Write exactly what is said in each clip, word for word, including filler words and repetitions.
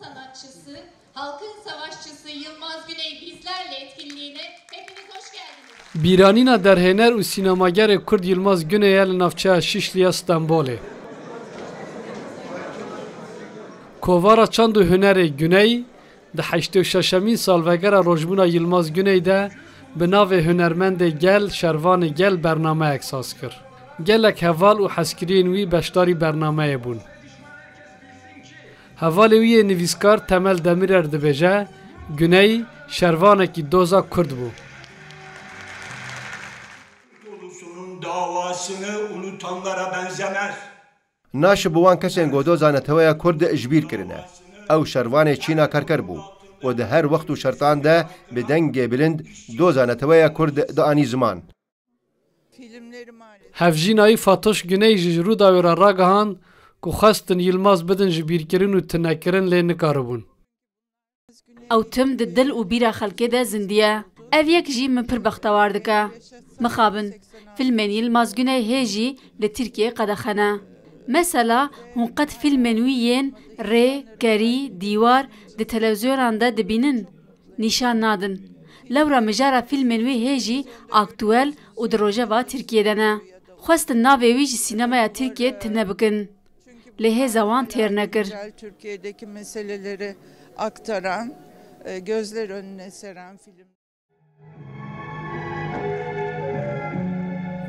Sanatçısı, halkın savaşçısı Yılmaz Güney bizlerle etkinliğine hepiniz hoş geldiniz. Bîranîna derhêner û sînemagerê Kurd Yilmaz Güney e li navçeya Şişliya Stenbolê. Kovara Çand û Hunerê Güney di heştê û şeşemîn salvegera rojbûna Yilmaz Güney de bi navê Hunermendê Gel, Şervanê Gel bernameyek saz kir. Gelek heval û hezkiriyên wî beşdarî bernameyê bûn. Hevalê wî yê nivîskar Temel Demirer dibêje, Güney şervanekî doza Kurd bû. Ulusunun davasını unutanlara benzemez. Naşi bi wan kesên ku doza neteweya Kurd ji bîr kirine. Ew şervanê çîna Kerker bû û di her wext û şertan de bi dengê bilind doza neteweya Kurd dianî ziman. Hevjîna wî Fatoş Güney jî ji Rûdawê re ragihand ku xwestin Yilmaz bidin ji bîrkirin û tunekirin lê nikaribûn. Ew tim di dil û bîra xelkê de zindî ye. Ev yek jî min pir bextewar dike. Mixabin, fîlmên Yilmaz Güney hê jî li Tirkiyeyê qedexe ne. Mesela hûn qet fîlmên wî yên Rê, Kerî, Dîwar di televîzyonan de dibînin? Nîşan nadin. Lewra mijara fîlmên wî hê jî aktuel û di rojeva Tirkiyê de ne. Xwestin navê wî ji sînemaya Tirkiyê tune bikin. Lê hêza wan têr nekir. Türkiye'deki meseleleri aktaran, e, gözler önüne seren film.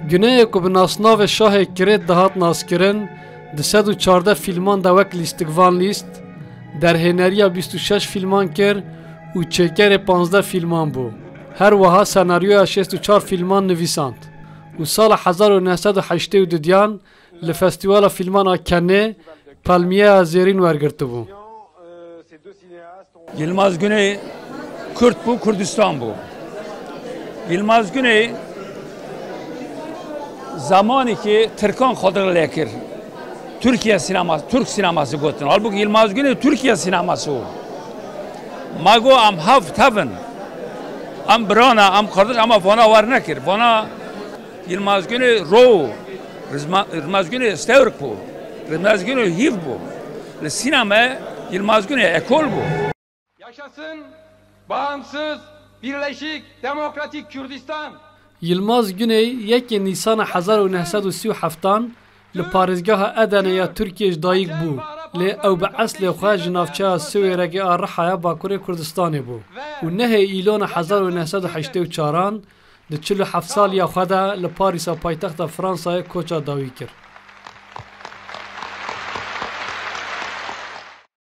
Güneyê ku bi nasnavê Şahê Kirêt dihat naskirin, di sed û çardeh fîlman de wek lîstikvan lîst, derhêneriya bîst û şeş fîlman kir û çêkerê panzdeh fîlman bû. Her wiha senaryoya şêst û çar fîlman nivîsand û sala hezar û neh sed û heştê û dudiyan li Festîvala Fîlman a Cannesê palmiyeya zêrîn wergirtibû. Yilmaz Güney Kurd bû, Kurdistan bû. Yilmaz Güney zamanekî Tirkan xwe dirêj kir. Tirkiye sineması, Türk sineması gotin. Halbuki Yilmaz Güney Tirkiye sineması o. Ma got em hev tev in. Em biran e, em kardeş, ama vana wer nekir. Vana Yilmaz Güney ro, Rizma-, Yilmaz Güney stewr bû. Yilmaz Güney hîv bû. Li sînema Yilmaz Güney ekol bû. Yaşasın bağımsız, birleşik, demokratik Kürdistan! Yilmaz Güney yekê Nîsana hezar û neh sed û sî û heftan li parêzgeha Edenê ya Tirkiyê ji dayik bû, lê ew bi eslê xwe ji navçeya Siwêregê a Rihaya Bakurê Kurdistanê bû û nehê Îlona hezar û neh sed û heştê û çaran di çil û heft saliya xwe de li Parîsa paytexta Fransayê koça dawî kir.